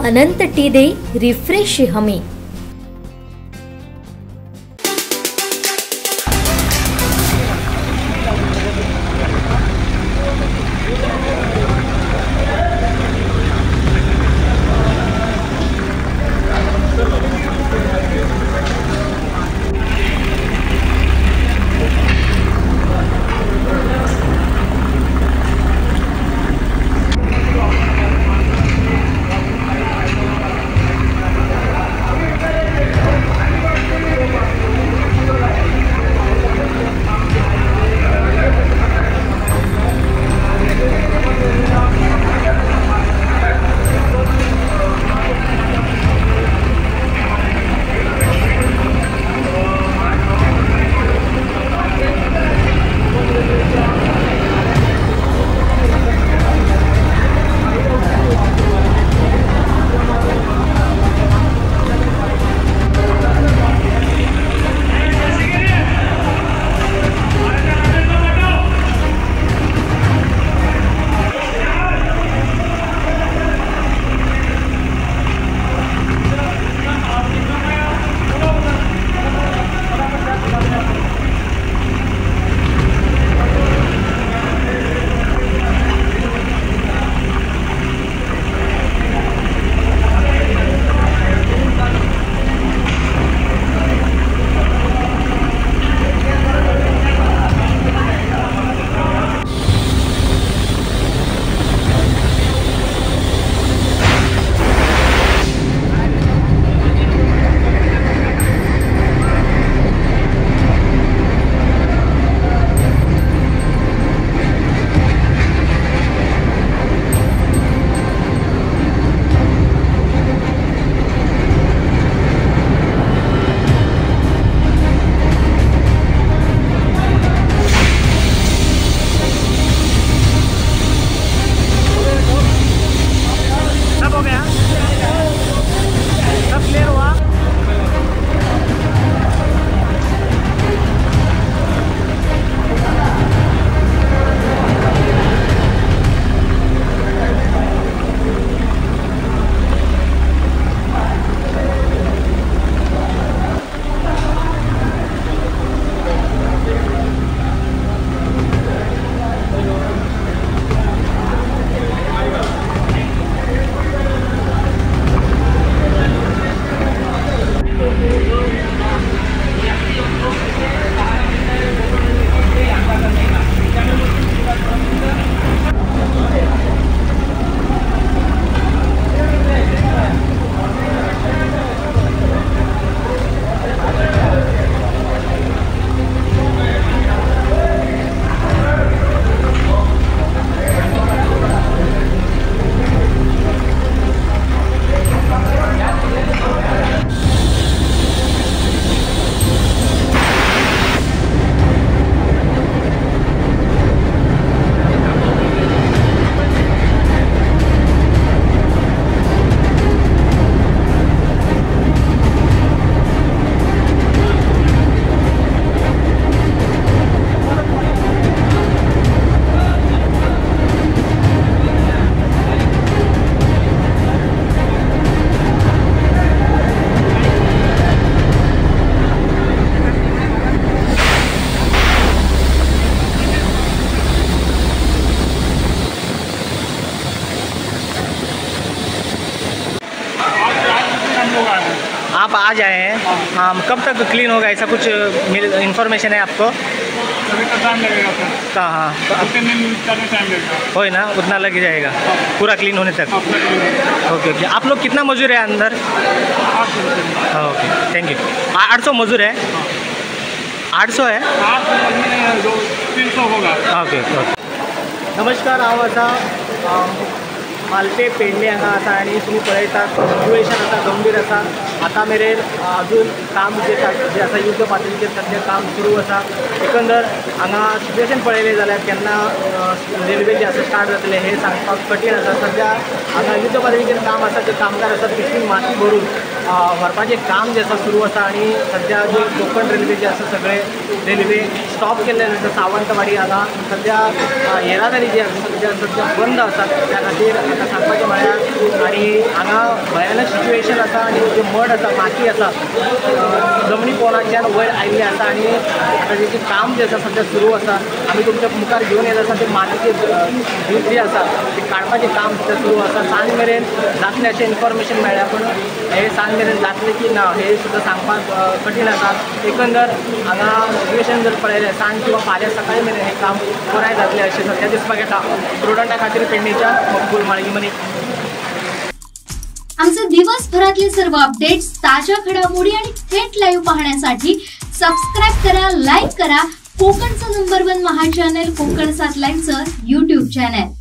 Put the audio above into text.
अनंत T दे refresh हमी। आप आज आए हैं, हाँ, कब तक क्लीन होगा ऐसा कुछ इन्फॉर्मेशन है आपको? अभी तो टाइम लगेगा सर। हाँ, तो 3 दिन 4 दिन टाइम लगेगा। हो ना, उतना लग जाएगा पूरा क्लीन होने तक। ओके ओके, आप लोग कितना मजदूर है अंदर? 800। Okay, thank you. 800 मजदूर है? 800 है? 300 होगा। ओके ओके, नमस्कार, हांव आसा मालपे पेडणे हांगा आसा आनी तुमी पळयता सिच्युएशन आसा गंभीर आसा। आतां मेरेन अजून काम जे आसा युद्ध पातळीचेर सद्या काम सुरू आसा। एकंदर हांगा सिच्युएशन पळयलें जाल्यार केन्ना रेल्वे जे आसा स्टार्ट जातलें हें सांगपाक कठीण आसा। सद्या हांगा युद्ध पातळीचेर काम आसा, जे कामगार आसा पिशवीन माती भरून व्हरपाचें काम जें आसा सुरू आसा आनी सद्या जे कोंकण रेल्वे जे आसा सगळे रेल्वे स्टॉप केल्ले आसा। सावंतवाडी हांगा सद्या येरादारी जी आसा सद्या सद्या बंद आसा। त्या खातीर आतां सांगपाचें म्हळ्यार आनी हांगा भयानक सिच्युएशन आसा आनी जे मड आसा, माती आसा जमनी पोनाच्यान वयर आयिल्ली आसा आनी आतां तेजें काम जें आसा सद्या सुरू आसा. आमी तुमच्या मुखार घेवन येत आसा ते मातीचे जी आसा ते काडपाचें काम सद्या सुरू आसा. सांज मेरेन जातलें अशें इन्फॉर्मेशन मेळ्ळें, पूण हे सांज मेरेन जातलें की ना हे सुद्दां सांगपाक कठीण आसा. एकंदर हांगा सिच्युएशन जर पळयलें सांज किंवा फाल्यां सकाळी मेरेन हें काम पुराय जातलें अशें सद्या दिसपाक येता. प्रुडंटा खातीर पेडणेच्या मकबूल माळगीमनी. आमचे दिवसभरातले सर्व अपडेट्स, ताज्या घडामोडी आणि थेट लाईव्ह पाहण्यासाठी सबस्क्राईब करा, लाईक करा. कोकणचं नंबर 1 महा चॅनल कोकण 7 लाईव्हचं यूट्यूब चॅनल.